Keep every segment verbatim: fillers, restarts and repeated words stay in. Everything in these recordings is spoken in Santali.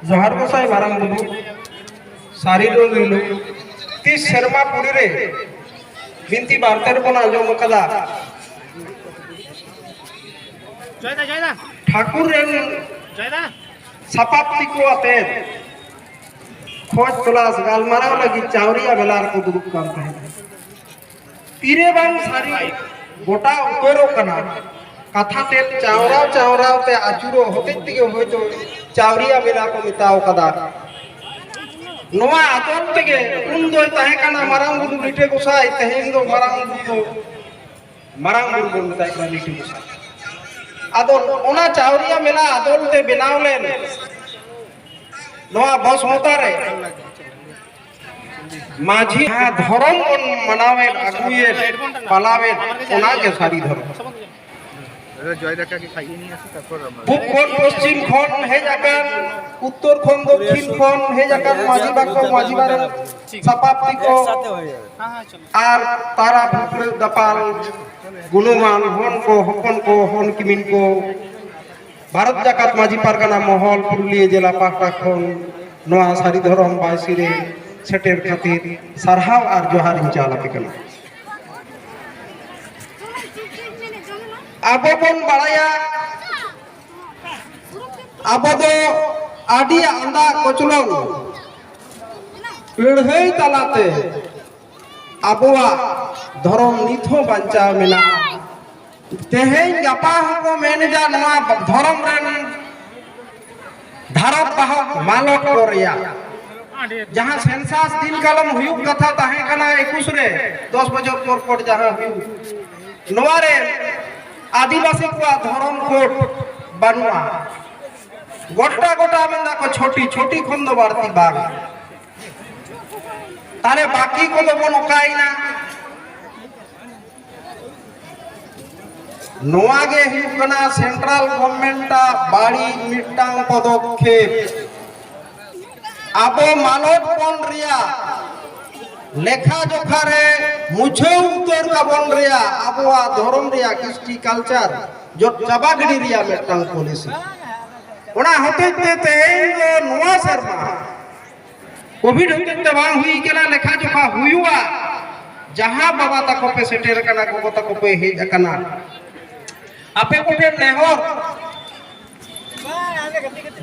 ᱡᱚᱦᱟᱨ ᱜᱚᱸᱥᱟᱭ ᱢᱟᱨᱟᱝ ᱵᱩᱨᱩ, ᱥᱟᱹᱨᱤ ᱫᱚ ᱞᱤᱞᱩ, ᱛᱤᱥ ᱥᱮᱨᱢᱟ ᱯᱩᱨᱤ ᱨᱮ ᱵᱤᱱᱛᱤ ᱵᱟᱨᱛᱮ ᱨᱮᱵᱚᱱ ᱟᱸᱡᱚᱢ ᱟᱠᱟᱫᱟ᱾ ᱴᱷᱟᱹᱠᱩᱨ ᱨᱮᱱ ᱥᱟᱯᱟᱵ ᱛᱤᱠᱩ ᱟᱛᱮ ᱠᱷᱚᱡᱽ ᱛᱚᱞᱟᱥ ᱜᱟᱞᱢᱟᱨᱟᱣ ᱞᱟᱹᱜᱤᱫ ᱪᱟᱣᱨᱤᱭᱟ ᱢᱮᱞᱟ ᱨᱮᱠᱚ ᱫᱩᱲᱩᱵ ᱠᱟᱱ ᱛᱟᱦᱮᱸᱫ᱾ ᱛᱤᱨᱮ ᱵᱟᱝ ᱥᱟᱹᱨᱤ ᱜᱚᱴᱟ ᱩᱛᱟᱹᱨᱚᱜ ᱠᱟᱱᱟ, ᱠᱟᱛᱷᱟ ᱛᱮᱫ ᱪᱟᱣᱨᱟᱣ ᱪᱟᱣᱨᱟᱣ ᱛᱮ ᱟᱹᱪᱩᱨᱚᱜ ᱦᱚᱛᱮᱡ ᱛᱮᱜᱮ ᱦᱚᱭᱛᱳ ᱪᱟᱣᱨᱤᱭᱟ ᱢᱮᱞᱟ ᱠᱚ ᱢᱮᱛᱟᱣ ᱠᱟᱫᱟ᱾ ᱱᱚᱣᱟ ᱟᱫᱚᱞ ᱛᱮᱜᱮ ᱩᱱ ᱫᱚᱭ ᱛᱟᱦᱮᱸ ᱠᱟᱱᱟ ᱢᱟᱨᱟᱝ ᱵᱩᱨᱩ ᱞᱤᱴᱟᱹ ᱜᱚᱸᱥᱟᱭ, ᱛᱮᱦᱮᱧ ᱫᱚ ᱢᱟᱨᱟᱝ ᱵᱩᱨᱩ ᱫᱚ ᱢᱟᱨᱟᱝ ᱵᱩᱨᱩ ᱵᱚᱱ ᱢᱮᱛᱟᱭ ᱠᱟᱱᱟ ᱞᱤᱴᱟᱹ ᱜᱚᱸᱥᱟᱭ᱾ ᱟᱫᱚ ᱚᱱᱟ ᱪᱟᱣᱨᱤᱭᱟ ᱢᱮᱞᱟ ᱟᱫᱚᱞ ᱛᱮ ᱵᱮᱱᱟᱣ ᱞᱮᱱ ᱱᱚᱣᱟ ᱵᱚᱥᱢᱚᱛᱟ ᱨᱮ ᱢᱟᱹᱡᱷᱤ ᱡᱟᱦᱟᱸ ᱫᱷᱚᱨᱚᱢ ᱵᱚᱱ ᱢᱟᱱᱟᱣᱮᱫ, ᱟᱹᱜᱩᱭᱮᱫ, ᱯᱟᱞᱟᱣᱮᱫ, ᱚᱱᱟᱜᱮ ᱥᱟᱹᱨᱤ ᱫᱷᱚᱨᱚᱢ᱾ দাদা, জয় দেখাকে খাইয়ে নিয়ে আসি, তারপর আমরা ᱯᱩᱵ ᱠᱷᱚᱱ ᱯᱚᱥᱪᱤᱢ ᱠᱷᱚᱱ ᱦᱮᱡ ᱟᱠᱟᱱ, ᱩᱛᱛᱚᱨ ᱠᱷᱚᱱ ᱫᱚᱠᱠᱷᱤᱱ ᱠᱷᱚᱱ ᱦᱮᱡ ᱟᱠᱟᱱ ᱢᱟᱹᱡᱷᱤ ᱵᱟᱠᱚ, ᱢᱟᱹᱡᱷᱤ ᱵᱟᱨᱮ ᱥᱟᱯᱟᱵ ᱛᱤᱠᱚ ᱟᱨ ᱛᱟᱨᱟ ᱯᱷᱩᱠᱨᱟᱹ ᱫᱟᱯᱟᱞ ᱜᱩᱱᱚᱢᱟᱱ ᱦᱚᱱ ᱠᱚ, ᱦᱚᱯᱚᱱ ᱠᱚ, ᱦᱚᱱ ᱠᱤᱢᱤᱱ ᱠᱚ, ᱵᱷᱟᱨᱚᱛ ᱡᱟᱠᱟᱛ ᱢᱟᱹᱡᱷᱤ ᱯᱟᱨᱜᱟᱱᱟ ᱢᱚᱦᱚᱞ ᱯᱩᱨᱩᱞᱤᱭᱟᱹ ᱡᱮᱞᱟ ᱯᱟᱦᱴᱟ ᱠᱷᱚᱱ ᱱᱚᱣᱟ ᱥᱟᱹᱨᱤ ᱫᱷᱚᱨᱚᱢ ᱵᱟᱭᱥᱤ ᱨᱮ ᱥᱮᱴᱮᱨ ᱠᱷᱟᱹᱛᱤᱨ ᱥᱟᱨᱦᱟᱣ ᱟᱨ ᱡᱚᱦᱟᱨ ᱤᱧ ᱪᱟᱞ ᱟᱯᱮ ᱠᱟᱱᱟ᱾ ᱟᱵᱚ ᱵᱚᱱ ᱵᱟᱲᱟᱭᱟ, ᱟᱵᱚ ᱫᱚ ᱟᱹᱰᱤ ᱟᱸᱫᱟ ᱠᱚᱪᱞᱚᱱ ᱞᱟᱹᱲᱦᱟᱹᱭ ᱛᱟᱞᱟᱛᱮ ᱟᱵᱚᱣᱟᱜ ᱫᱷᱚᱨᱚᱢ ᱱᱤᱛ ᱦᱚᱸ ᱵᱟᱧᱪᱟᱣ ᱢᱮᱱᱟᱜᱼᱟ᱾ ᱛᱮᱦᱮᱧ ᱜᱟᱯᱟ ᱦᱚᱸᱠᱚ ᱢᱮᱱ ᱮᱫᱟ ᱱᱚᱣᱟ ᱫᱷᱚᱨᱚᱢ ᱨᱮᱱ ᱫᱷᱟᱨᱚᱠ ᱵᱟᱦᱚᱠ ᱢᱟᱞᱚᱴ ᱠᱚ ᱨᱮᱭᱟᱜ᱾ ᱡᱟᱦᱟᱸ ᱥᱮᱱᱥᱟᱥ ᱫᱤᱱ ᱠᱟᱞᱚᱢ ᱦᱩᱭᱩᱜ ᱠᱟᱛᱷᱟ ᱛᱟᱦᱮᱸ ᱠᱟᱱᱟ ᱮᱠᱩᱥ ᱨᱮ, ᱫᱚᱥ ᱵᱚᱪᱷᱚᱨ ᱯᱚᱨ ᱯᱚᱨ ᱡᱟᱦᱟᱸ ᱦᱩᱭᱩᱜ, ᱱᱚᱣᱟ ᱨᱮ ᱟᱹᱫᱤᱵᱟᱹᱥᱤ ᱠᱚᱣᱟᱜ ᱫᱷᱚᱨᱚᱢ ᱠᱳᱰ ᱵᱟᱹᱱᱩᱜᱼᱟ᱾ ᱜᱚᱴᱟ ᱜᱚᱴᱟ ᱢᱮᱱᱫᱟ ᱠᱚ ᱪᱷᱚᱴᱤ, ᱪᱷᱚᱴᱤ ᱠᱷᱚᱱ ᱫᱚ ᱵᱟᱹᱲᱛᱤ ᱵᱟᱝ᱾ ᱛᱟᱦᱞᱮ ᱵᱟᱹᱠᱤ ᱠᱚᱫᱚ ᱵᱚᱱ ᱚᱠᱟᱭᱮᱱᱟ? ᱱᱚᱣᱟ ᱜᱮ ᱦᱩᱭᱩᱜ ᱠᱟᱱᱟ ᱥᱮᱱᱴᱨᱟᱞ ᱜᱚᱵᱷᱢᱮᱱᱴ ᱟᱜ ᱵᱟᱹᱲᱤᱡ ᱢᱤᱫᱴᱟᱝ ᱯᱚᱫᱚᱠᱷᱮᱯ᱾ ᱟᱵᱚ ᱢᱟᱞᱚᱴ ᱵᱚᱱ ᱨᱮᱭᱟᱜ ᱞᱮᱠᱷᱟ ᱡᱚᱠᱷᱟ ᱨᱮ ᱢᱩᱪᱷᱟᱹᱣ ᱩᱛᱟᱹᱨ ᱠᱟᱵᱚᱱ ᱨᱮᱭᱟᱜ ᱟᱵᱚᱣᱟᱜ ᱫᱷᱚᱨᱚᱢ ᱨᱮᱭᱟᱜ ᱠᱨᱤᱥᱴᱤ ᱠᱟᱞᱪᱟᱨ ᱡᱚᱛ ᱪᱟᱵᱟ ᱜᱤᱰᱤ ᱨᱮᱭᱟᱜ ᱢᱤᱫᱴᱟᱝ ᱯᱚᱞᱤᱥᱤ᱾ ᱚᱱᱟ ᱦᱚᱛᱮᱡ ᱛᱮ ᱛᱮᱦᱮᱧ ᱫᱚ ᱱᱚᱣᱟ ᱥᱮᱨᱢᱟ ᱠᱳᱵᱷᱤᱰ ᱦᱚᱛᱮᱡ ᱛᱮ ᱵᱟᱝ ᱦᱩᱭ ᱠᱟᱱᱟ, ᱞᱮᱠᱷᱟ ᱡᱚᱠᱷᱟ ᱦᱩᱭᱩᱜᱼᱟ᱾ ᱡᱟᱦᱟᱸ ᱵᱟᱵᱟ ᱛᱟᱠᱚ ᱯᱮ ᱥᱮᱴᱮᱨ ᱟᱠᱟᱱᱟ, ᱜᱚᱜᱚ ᱛᱟᱠᱚ ᱯᱮ ᱦᱮᱡ ᱟᱠᱟᱱᱟ, ᱟᱯᱮ ᱠᱚᱴᱷᱮᱱ ᱱᱮᱦᱚᱨ,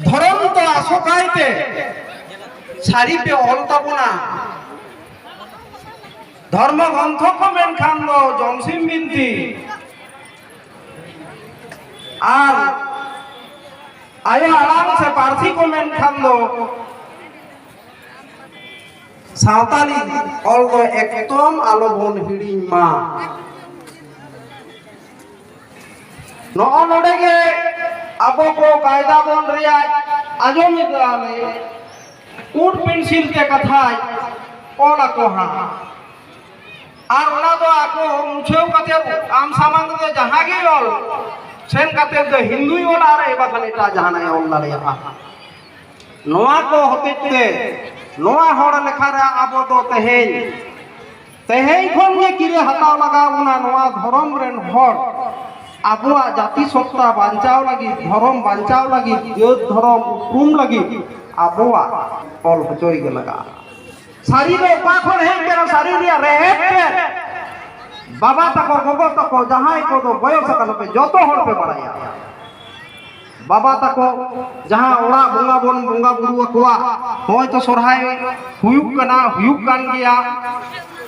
ᱫᱷᱚᱨᱚᱢ ᱫᱚ ᱟᱥᱚᱠᱟᱭ ᱛᱮ ᱥᱟᱹᱨᱤ ᱯᱮ ᱚᱞ ᱛᱟᱵᱚᱱᱟ᱾ ᱫᱷᱚᱨᱢᱚ ᱜᱨᱚᱱᱛᱷᱚ ᱠᱚ ᱢᱮᱱᱠᱷᱟᱱ ᱫᱚ ᱡᱚᱢᱥᱤᱢ ᱵᱤᱱᱛᱤ, ᱟᱨ ᱟᱭᱳ ᱟᱲᱟᱝ ᱥᱮ ᱯᱟᱹᱨᱥᱤ ᱠᱚ ᱢᱮᱱᱠᱷᱟᱱ ᱫᱚ ᱥᱟᱶᱛᱟᱞᱤ ᱚᱞ ᱫᱚ ᱮᱠᱫᱚᱢ ᱟᱞᱚᱵᱚᱱ ᱦᱤᱲᱤᱧ ᱢᱟ᱾ ᱱᱚᱜᱼᱚ ᱱᱚᱰᱮ ᱜᱮ ᱟᱵᱚ ᱠᱚ ᱠᱟᱭᱫᱟ ᱵᱚᱱ ᱨᱮᱭᱟᱜ ᱟᱸᱡᱚᱢ ᱮᱫᱟ ᱞᱮ, ᱩᱰ ᱯᱮᱱᱥᱤᱞ ᱛᱮ ᱠᱟᱛᱷᱟᱭ ᱚᱞ ᱟᱠᱚ ᱦᱟᱸᱜ᱾ ᱟᱨ ᱚᱱᱟ ᱫᱚ ᱟᱠᱚ ᱢᱩᱪᱷᱟᱹᱣ ᱠᱟᱛᱮ ᱟᱢ ᱥᱟᱢᱟᱝ ᱨᱮ ᱡᱟᱦᱟᱸ ᱜᱮ ᱚᱞ, ᱥᱮᱱ ᱠᱟᱛᱮ ᱫᱚ ᱦᱤᱱᱫᱩᱭ ᱚᱞᱟ ᱟᱨ ᱮ ᱵᱟᱠᱷᱟᱱ ᱮᱴᱟᱜ ᱡᱟᱦᱟᱱᱟᱜ ᱮ ᱚᱞ ᱫᱟᱲᱮᱭᱟᱜᱼᱟ᱾ ᱱᱚᱣᱟ ᱠᱚ ᱦᱚᱛᱮᱡ ᱛᱮ ᱱᱚᱣᱟ ᱦᱚᱲ ᱞᱮᱠᱷᱟ ᱨᱮ ᱟᱵᱚ ᱫᱚ ᱛᱮᱦᱮᱧ, ᱛᱮᱦᱮᱧ ᱠᱷᱚᱱ ᱜᱮ ᱠᱤᱨᱟᱹ ᱦᱟᱛᱟᱣ ᱞᱟᱜᱟᱣ ᱵᱚᱱᱟ ᱱᱚᱣᱟ ᱫᱷᱚᱨᱚᱢ ᱨᱮᱱ ᱦᱚᱲ᱾ ᱟᱵᱚᱣᱟᱜ ᱡᱟᱹᱛᱤ ᱥᱚᱛᱛᱟ ᱵᱟᱧᱪᱟᱣ ᱞᱟᱹᱜᱤᱫ, ᱫᱷᱚᱨᱚᱢ ᱵᱟᱧᱪᱟᱣ ᱞᱟᱹᱜᱤᱫ, ᱡᱟᱹᱛ ᱫᱷᱚᱨᱚᱢ ᱩᱯᱨᱩᱢ ᱞᱟᱹᱜᱤᱫ ᱟᱵᱚᱣᱟᱜ ᱚᱞ ᱦᱚᱪᱚᱭ ᱜᱮ ᱞᱟᱜᱟᱜᱼᱟ᱾ ᱥᱟᱹᱨᱤ ᱫᱚ ᱚᱠᱟ ᱠᱷᱚᱱ ᱦᱮᱡ ᱠᱟᱱᱟ? ᱥᱟᱹᱨᱤ ᱨᱮᱭᱟᱜ ᱨᱮᱦᱮᱫ ᱛᱮ ᱵᱟᱵᱟ ᱛᱟᱠᱚ, ᱜᱚᱜᱚ ᱛᱟᱠᱚ, ᱡᱟᱦᱟᱸᱭ ᱠᱚᱫᱚ ᱵᱚᱭᱚᱥ ᱟᱠᱟᱱᱟ ᱯᱮ, ᱡᱚᱛᱚ ᱦᱚᱲ ᱯᱮ ᱵᱟᱲᱟᱭᱟ᱾ ᱵᱟᱵᱟ ᱛᱟᱠᱚ ᱡᱟᱦᱟᱸ ᱚᱲᱟᱜ ᱵᱚᱸᱜᱟ ᱵᱚᱱ ᱵᱚᱸᱜᱟ ᱵᱩᱨᱩ ᱟᱠᱚᱣᱟ, ᱦᱚᱸᱜᱼᱚᱭ ᱛᱚ ᱥᱚᱨᱦᱟᱭ ᱦᱩᱭᱩᱜ ᱠᱟᱱᱟ, ᱦᱩᱭᱩᱜ ᱠᱟᱱ ᱜᱮᱭᱟ᱾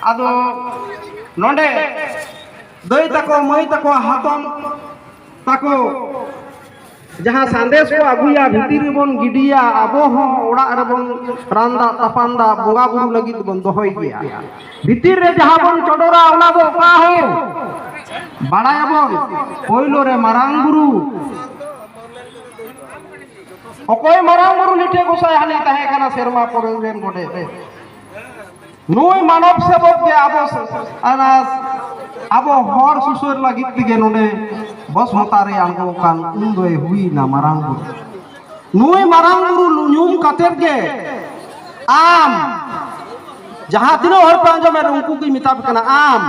ᱟᱫᱚ ᱱᱚᱰᱮ ᱫᱟᱹᱭ ᱛᱟᱠᱚ, ᱢᱟᱹᱭ ᱛᱟᱠᱚ, ᱦᱟᱛᱚᱢ ᱛᱟᱠᱚ ᱡᱟᱦᱟᱸ ᱥᱟᱸᱫᱮᱥ ᱠᱚ ᱟᱹᱜᱩᱭᱟ, ᱵᱷᱤᱛᱤᱨ ᱨᱮᱵᱚᱱ ᱜᱤᱰᱤᱭᱟ, ᱟᱵᱚ ᱦᱚᱸ ᱚᱲᱟᱜ ᱨᱮᱵᱚᱱ ᱨᱟᱱ ᱫᱟᱜ ᱛᱟᱯᱟᱱ ᱫᱟᱜ ᱵᱚᱸᱜᱟ ᱵᱩᱨᱩ ᱞᱟᱹᱜᱤᱫ ᱵᱚᱱ ᱫᱚᱦᱚᱭ ᱜᱮᱭᱟ᱾ ᱵᱷᱤᱛᱤᱨ ᱨᱮ ᱡᱟᱦᱟᱸ ᱵᱚᱱ ᱪᱚᱰᱚᱨᱟ, ᱚᱱᱟ ᱫᱚ ᱚᱠᱟ ᱦᱚᱸ ᱵᱟᱲᱟᱭᱟᱵᱚᱱ, ᱯᱳᱭᱞᱳ ᱨᱮ ᱢᱟᱨᱟᱝ ᱵᱩᱨᱩ᱾ ᱚᱠᱚᱭ ᱢᱟᱨᱟᱝ ᱵᱩᱨᱩ ᱞᱤᱴᱟᱹ ᱜᱚᱸᱥᱟᱭ ᱦᱟᱹᱱᱤ ᱛᱟᱦᱮᱸ ᱠᱟᱱᱟ ᱥᱮᱨᱢᱟ ᱠᱚᱨᱮ ᱨᱮᱱ ᱜᱚᱰᱮᱛ? ᱱᱩᱭ ᱢᱟᱱᱚᱵ ᱥᱮᱵᱚᱠ ᱜᱮ ᱟᱵᱚ ᱥ-, ᱚᱱᱟ ᱟᱵᱚ ᱦᱚᱲ ᱥᱩᱥᱟᱹᱨ ᱞᱟᱹᱜᱤᱫ ᱛᱮᱜᱮ ᱱᱚᱰᱮ ᱵᱚᱥ ᱢᱚᱛᱟ ᱨᱮ ᱟᱬᱜᱚ ᱟᱠᱟᱱ, ᱩᱱ ᱫᱚᱭ ᱦᱩᱭᱱᱟ ᱢᱟᱨᱟᱝ ᱵᱩᱨᱩ᱾ ᱱᱩᱭ ᱢᱟᱨᱟᱝ ᱵᱩᱨᱩ ᱧᱩᱢ ᱠᱟᱛᱮᱫ ᱜᱮ ᱟᱢ ᱡᱟᱦᱟᱸ ᱛᱤᱱᱟᱹᱜ ᱦᱚᱲ ᱯᱮ ᱟᱸᱡᱚᱢᱮᱫ, ᱩᱱᱠᱩ ᱜᱮ ᱢᱮᱛᱟ ᱯᱮ ᱠᱟᱱᱟ, ᱟᱢ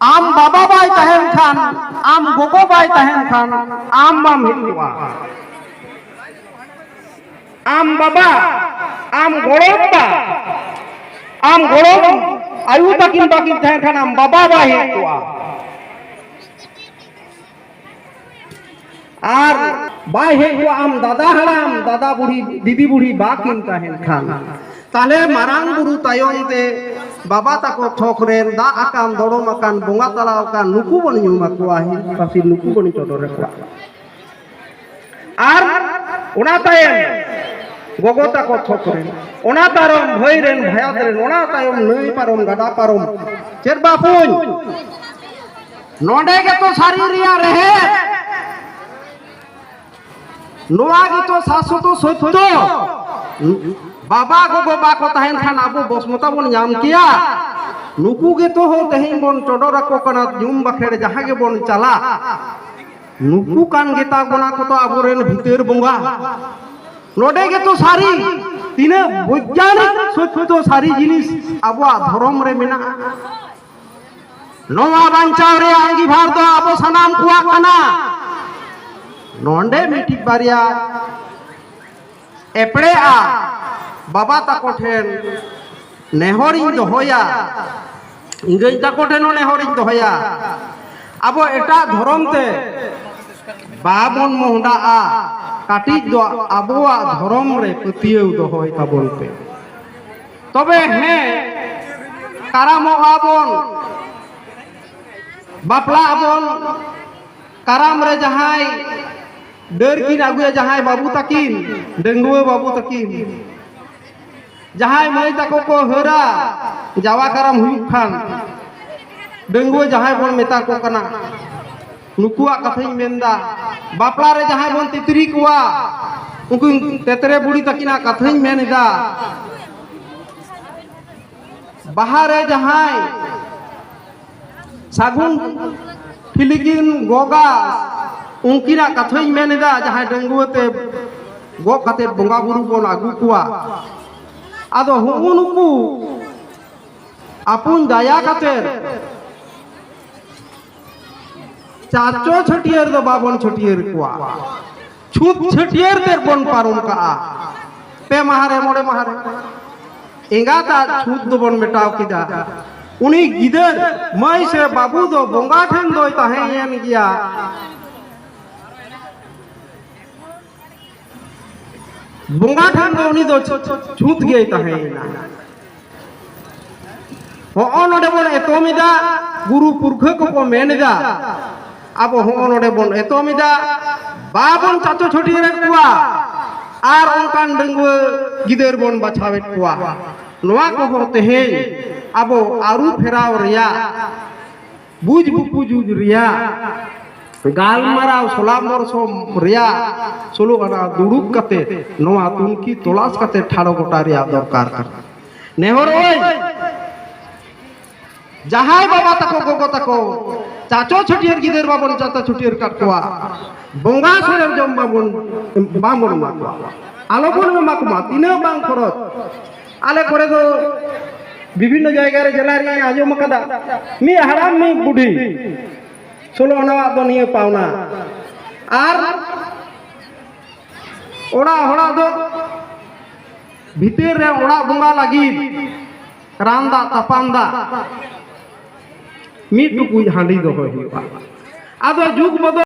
ᱟᱢ ᱵᱟᱵᱟ ᱵᱟᱭ ᱛᱟᱦᱮᱱ ᱠᱷᱟᱱ, ᱟᱢ ᱜᱚᱜᱚ ᱵᱟᱭ ᱛᱟᱦᱮᱱ ᱠᱷᱟᱱ, ᱟᱢ ᱵᱟᱢ ᱦᱮᱡ ᱠᱚᱜᱼᱟ᱾ ᱟᱢ ᱵᱟᱵᱟ, ᱟᱢ ᱜᱚᱲᱚᱢ ᱵᱟ, ᱟᱢ ᱜᱚᱲᱚᱢ ᱟᱭᱳ ᱛᱟᱹᱠᱤᱱ ᱵᱟᱹᱠᱤᱱ ᱛᱟᱦᱮᱱ ᱠᱷᱟᱱ, ᱟᱢ ᱵᱟᱵᱟ ᱵᱟᱭ ᱦᱮᱡ ᱠᱚᱜᱼᱟ᱾ ᱟᱨ ᱵᱟᱭ ᱦᱮᱡ ᱠᱚᱜᱼᱟ ᱟᱢ ᱫᱟᱫᱟ ᱦᱟᱲᱟᱢ, ᱫᱟᱫᱟ ᱵᱩᱲᱦᱤ, ᱫᱤᱫᱤ ᱵᱩᱲᱦᱤ ᱵᱟᱠᱤᱱ ᱛᱟᱦᱮᱱ ᱠᱷᱟᱱ᱾ ᱛᱟᱦᱞᱮ ᱢᱟᱨᱟᱝ ᱵᱩᱨᱩ ᱛᱟᱭᱚᱢ ᱛᱮ ᱵᱟᱵᱟ ᱛᱟᱠᱚ ᱛᱷᱚᱠ ᱨᱮᱱ ᱫᱟᱜ ᱟᱠᱟᱱ, ᱫᱚᱲᱚᱢ ᱟᱠᱟᱱ, ᱵᱚᱸᱜᱟ ᱛᱟᱞᱟ ᱟᱠᱟᱱ, ᱱᱩᱠᱩ ᱵᱚᱱ ᱧᱩᱢ ᱟᱠᱚᱣᱟ, ᱦᱤᱨᱤᱡ ᱯᱟᱹᱥᱤᱨ ᱱᱩᱠᱩ ᱵᱚᱱ ᱪᱚᱰᱚᱨ ᱟᱠᱚᱣᱟ᱾ ᱟᱨ ᱚᱱᱟ ᱛᱟᱭᱚᱢ ᱜᱚᱜᱚ ᱛᱟᱠᱚ ᱛᱷᱚᱠ ᱨᱮᱱ, ᱚᱱᱟ ᱛᱟᱭᱚᱢ ᱵᱷᱟᱹᱭ ᱨᱮᱱ, ᱵᱷᱟᱭᱟᱛ ᱨᱮᱱ, ᱚᱱᱟ ᱛᱟᱭᱚᱢ ᱱᱟᱹᱭ ᱯᱟᱨᱚᱢ, ᱜᱟᱰᱟ ᱯᱟᱨᱚᱢ᱾ ᱪᱮᱫ ᱵᱟᱯᱩᱧ? ᱱᱚᱰᱮ ᱜᱮᱛᱚ ᱥᱟᱹᱨᱤ ᱨᱮᱭᱟᱜ ᱨᱮᱦᱮᱫ᱾ ᱱᱚᱣᱟ ᱜᱮᱛᱚ ᱥᱟᱥᱚᱛᱚ ᱥᱚᱛᱭᱚ᱾ ᱵᱟᱵᱟ ᱜᱚᱜᱚ ᱵᱟᱠᱚ ᱛᱟᱦᱮᱱ ᱠᱷᱟᱱ ᱟᱵᱚ ᱵᱚᱥᱢᱚᱛᱟ ᱵᱚᱱ ᱧᱟᱢ ᱠᱮᱭᱟ? ᱱᱩᱠᱩ ᱜᱮᱛᱚ ᱦᱚᱸ ᱛᱮᱦᱮᱧ ᱵᱚᱱ ᱪᱚᱰᱚᱨ ᱟᱠᱚ ᱠᱟᱱᱟ, ᱧᱩᱢ ᱵᱟᱠᱷᱮᱲ ᱡᱟᱦᱟᱸ ᱜᱮᱵᱚᱱ ᱪᱟᱞᱟᱜ, ᱱᱩᱠᱩ ᱠᱟᱱ ᱜᱮᱛᱟ ᱵᱚᱱᱟ ᱠᱚ ᱛᱚ ᱟᱵᱚᱨᱮᱱ ᱵᱷᱤᱛᱟᱹᱨ ᱵᱚᱸᱜᱟ᱾ ᱱᱚᱰᱮ ᱜᱮᱛᱚ ᱥᱟᱹᱨᱤ, ᱛᱤᱱᱟᱹᱜ ᱵᱳᱭᱜᱽᱭᱟᱱᱤᱠ ᱥᱚᱛᱭᱚ ᱥᱟᱹᱨᱤ ᱡᱤᱱᱤᱥ ᱟᱵᱚᱣᱟᱜ ᱫᱷᱚᱨᱚᱢ ᱨᱮ ᱢᱮᱱᱟᱜᱼᱟ᱾ ᱱᱚᱣᱟ ᱵᱟᱧᱪᱟᱣ ᱨᱮᱭᱟᱜ ᱟᱸᱜᱤᱵᱷᱟᱨ ᱫᱚ ᱟᱵᱚ ᱥᱟᱱᱟᱢ ᱠᱚᱣᱟᱜ ᱠᱟᱱᱟ᱾ ᱱᱚᱰᱮ ᱢᱤᱫᱴᱤᱡ ᱵᱟᱨᱭᱟ ᱮᱯᱲᱮᱜᱼᱟ, ᱵᱟᱵᱟ ᱛᱟᱠᱚ ᱴᱷᱮᱱ ᱱᱮᱦᱚᱨᱤᱧ ᱫᱚᱦᱚᱭᱟ, ᱤᱝᱜᱟᱹᱧ ᱛᱟᱠᱚ ᱴᱷᱮᱱ ᱦᱚᱸ ᱱᱮᱦᱚᱨᱤᱧ ᱫᱚᱦᱚᱭᱟ, ᱟᱵᱚ ᱮᱴᱟᱜ ᱫᱷᱚᱨᱚᱢ ᱛᱮ ᱵᱟᱵᱚᱱ ᱢᱚᱦᱰᱟᱜᱼᱟ᱾ ᱠᱟᱹᱴᱤᱡ ᱫᱚ ᱟᱵᱚᱣᱟᱜ ᱫᱷᱚᱨᱚᱢ ᱨᱮ ᱯᱟᱹᱛᱭᱟᱹᱣ ᱫᱚᱦᱚᱭ ᱛᱟᱵᱚᱱ ᱯᱮ, ᱛᱚᱵᱮ ᱦᱮᱸ ᱠᱟᱨᱟᱢᱚᱜᱼᱟ ᱵᱚᱱ, ᱵᱟᱯᱞᱟᱜ ᱟᱵᱚᱱ᱾ ᱠᱟᱨᱟᱢ ᱨᱮ ᱡᱟᱦᱟᱸᱭ ᱰᱟᱹᱨ ᱠᱤᱱ ᱟᱹᱜᱩᱭᱟ, ᱡᱟᱦᱟᱸᱭ ᱵᱟᱹᱵᱩ ᱛᱟᱹᱠᱤᱱ, ᱰᱟᱺᱜᱩᱣᱟᱹ ᱵᱟᱹᱵᱩ ᱛᱟᱹᱠᱤᱱ, ᱡᱟᱦᱟᱸᱭ ᱢᱟᱹᱭ ᱛᱟᱠᱚ ᱠᱚ ᱦᱟᱹᱨᱟ, ᱡᱟᱣᱟ ᱠᱟᱨᱟᱢ ᱦᱩᱭᱩᱜ ᱠᱷᱟᱱ, ᱰᱟᱺᱜᱩᱣᱟᱹ ᱡᱟᱦᱟᱸᱭ ᱵᱚᱱ ᱢᱮᱛᱟ ᱠᱚ ᱠᱟᱱᱟ, ᱱᱩᱠᱩᱣᱟᱜ ᱠᱟᱛᱷᱟᱧ ᱢᱮᱱᱫᱟ᱾ ᱵᱟᱯᱞᱟ ᱨᱮ ᱡᱟᱦᱟᱸᱭ ᱵᱚᱱ ᱛᱤᱛᱨᱤ ᱠᱚᱣᱟ, ᱩᱱᱠᱩ ᱛᱮᱛᱨᱮ ᱵᱩᱲᱦᱤ ᱛᱟᱹᱠᱤᱱᱟᱜ ᱠᱟᱛᱷᱟᱧ ᱢᱮᱱ ᱮᱫᱟ᱾ ᱵᱟᱦᱟ ᱨᱮ ᱡᱟᱦᱟᱸᱭ ᱥᱟᱹᱜᱩᱱ ᱴᱷᱤᱞᱤ ᱠᱤᱱ ᱜᱚᱜᱟ, ᱩᱱᱠᱤᱱᱟᱜ ᱠᱟᱛᱷᱟᱧ ᱢᱮᱱ ᱮᱫᱟ, ᱡᱟᱦᱟᱸᱭ ᱰᱟᱺᱜᱩᱣᱟᱹ ᱛᱮ ᱜᱚᱜ ᱠᱟᱛᱮ ᱵᱚᱸᱜᱟ ᱵᱩᱨᱩ ᱵᱚᱱ ᱟᱹᱜᱩ ᱠᱚᱣᱟ᱾ ᱟᱫᱚ ᱦᱩᱜᱼᱩ ᱱᱩᱠᱩ ᱟᱯᱩᱧ ᱫᱟᱭᱟ ᱠᱟᱛᱮ ᱪᱟᱪᱚ ᱪᱷᱟᱹᱴᱭᱟᱹᱨ ᱫᱚ ᱵᱟᱵᱚᱱ ᱪᱷᱟᱹᱴᱭᱟᱹᱨ ᱠᱚᱣᱟ, ᱪᱷᱩᱛ ᱪᱷᱟᱹᱴᱭᱟᱹᱨ ᱛᱮ ᱵᱚᱱ ᱯᱟᱨᱚᱢ ᱠᱟᱜᱼᱟ᱾ ᱯᱮ ᱢᱟᱦᱟ ᱨᱮ, ᱢᱚᱬᱮ ᱢᱟᱦᱟ ᱨᱮ ᱮᱸᱜᱟᱛᱟᱜ ᱪᱷᱩᱛ ᱫᱚᱵᱚᱱ ᱢᱮᱴᱟᱣ ᱠᱮᱫᱟ᱾ ᱩᱱᱤ ᱜᱤᱫᱟᱹᱨ ᱢᱟᱹᱭ ᱥᱮ ᱵᱟᱹᱵᱩ ᱫᱚ ᱵᱚᱸᱜᱟ ᱴᱷᱮᱱ ᱫᱚᱭ ᱛᱟᱦᱮᱸᱭᱮᱱ ᱜᱮᱭᱟ᱾ ᱵᱚᱸᱜᱟ ᱴᱷᱮᱱ ᱫᱚ ᱩᱱᱤ ᱫᱚ ᱪᱷᱩᱛ ᱜᱮᱭ ᱛᱟᱦᱮᱸᱭᱮᱱᱟ᱾ ᱦᱚᱸᱜᱼᱚ ᱱᱚᱰᱮ ᱵᱚᱱ ᱮᱛᱚᱢ ᱮᱫᱟ, ᱜᱩᱨᱩ ᱯᱩᱨᱠᱷᱟᱹ ᱠᱚᱠᱚ ᱢᱮᱱ ᱮᱫᱟ, ᱟᱵᱚ ᱦᱚᱸᱜᱼᱚ ᱱᱚᱰᱮ ᱵᱚᱱ ᱮᱛᱚᱢ ᱮᱫᱟ, ᱵᱟᱵᱚᱱ ᱪᱟᱪᱚ ᱪᱷᱟᱹᱴᱭᱟᱹᱨᱮᱫ ᱠᱚᱣᱟ ᱟᱨ ᱚᱱᱠᱟᱱ ᱰᱟᱺᱜᱩᱣᱟᱹ ᱜᱤᱫᱟᱹᱨ ᱵᱚᱱ ᱵᱟᱪᱷᱟᱣᱮᱫ ᱠᱚᱣᱟ᱾ ᱱᱚᱣᱟ ᱠᱚᱦᱚᱸ ᱛᱮᱦᱮᱧ ᱟᱵᱚ ᱟᱹᱨᱩ ᱯᱷᱮᱨᱟᱣ ᱨᱮᱭᱟᱜ, ᱵᱩᱡᱽ ᱵᱩᱯᱩᱡᱩᱡ ᱨᱮᱭᱟᱜ, ᱜᱟᱞᱢᱟᱨᱟᱣ ᱥᱚᱞᱟᱢᱚᱨᱥᱚᱢ ᱨᱮᱭᱟᱜ ᱥᱳᱞᱳ ᱟᱱᱟ ᱫᱩᱲᱩᱵ ᱠᱟᱛᱮ, ᱱᱚᱣᱟ ᱛᱩᱱᱠᱷᱤ ᱛᱚᱞᱟᱥ ᱠᱟᱛᱮ ᱴᱷᱟᱲᱚ ᱜᱚᱴᱟ ᱨᱮᱭᱟᱜ ᱫᱚᱨᱠᱟᱨ ᱠᱟᱱᱟ᱾ ᱱᱮᱦᱚᱨᱚᱜ ᱟᱹᱧ, ᱡᱟᱦᱟᱸᱭ ᱵᱟᱵᱟ ᱛᱟᱠᱚ, ᱜᱚᱜᱚ ᱛᱟᱠᱚ ᱪᱟᱪᱚ ᱪᱷᱟᱹᱴᱭᱟᱹᱨ ᱜᱤᱫᱟᱹᱨ ᱵᱟᱵᱚᱱ ᱪᱟᱪᱚ ᱪᱷᱟᱹᱴᱭᱟᱹᱨ ᱠᱟᱫ ᱠᱚᱣᱟ, ᱵᱚᱸᱜᱟ ᱥᱚᱨᱮᱨ ᱡᱚᱢ ᱵᱟᱵᱚᱱ, ᱵᱟᱵᱚᱱ ᱮᱢᱟ ᱠᱚᱣᱟ, ᱟᱞᱚᱵᱚᱱ ᱮᱢᱟ ᱠᱚᱢᱟ᱾ ᱛᱤᱱᱟᱹᱜ ᱵᱟᱝ ᱠᱷᱚᱨᱚᱪ, ᱟᱞᱮ ᱠᱚᱨᱮ ᱫᱚ ᱵᱤᱵᱷᱤᱱᱱᱚ ᱡᱟᱭᱜᱟ ᱨᱮ, ᱡᱮᱞᱟ ᱨᱮ ᱟᱸᱡᱚᱢ ᱟᱠᱟᱫᱟ, ᱢᱤᱫ ᱦᱟᱲᱟᱢ ᱢᱤᱫ ᱵᱩᱰᱷᱤ, ᱥᱳᱞᱳ ᱟᱱᱟᱣᱟᱜ ᱫᱚ ᱱᱤᱭᱟᱹ ᱯᱟᱣᱱᱟ᱾ ᱟᱨ ᱚᱲᱟᱜ ᱦᱚᱲᱟᱜ ᱫᱚ ᱵᱷᱤᱛᱤᱨ ᱨᱮ ᱚᱲᱟᱜ ᱵᱚᱸᱜᱟ ᱞᱟᱹᱜᱤᱫ ᱨᱟᱱ ᱫᱟᱜ, ᱛᱟᱯᱟᱱ ᱫᱟᱜ, ᱢᱤᱫ ᱴᱩᱠᱩᱡ ᱦᱟᱺᱰᱤ ᱫᱚᱦᱚᱭ ᱦᱩᱭᱩᱜᱼᱟ᱾ ᱟᱫᱚ ᱡᱩᱜᱽ ᱵᱚᱫᱚᱞ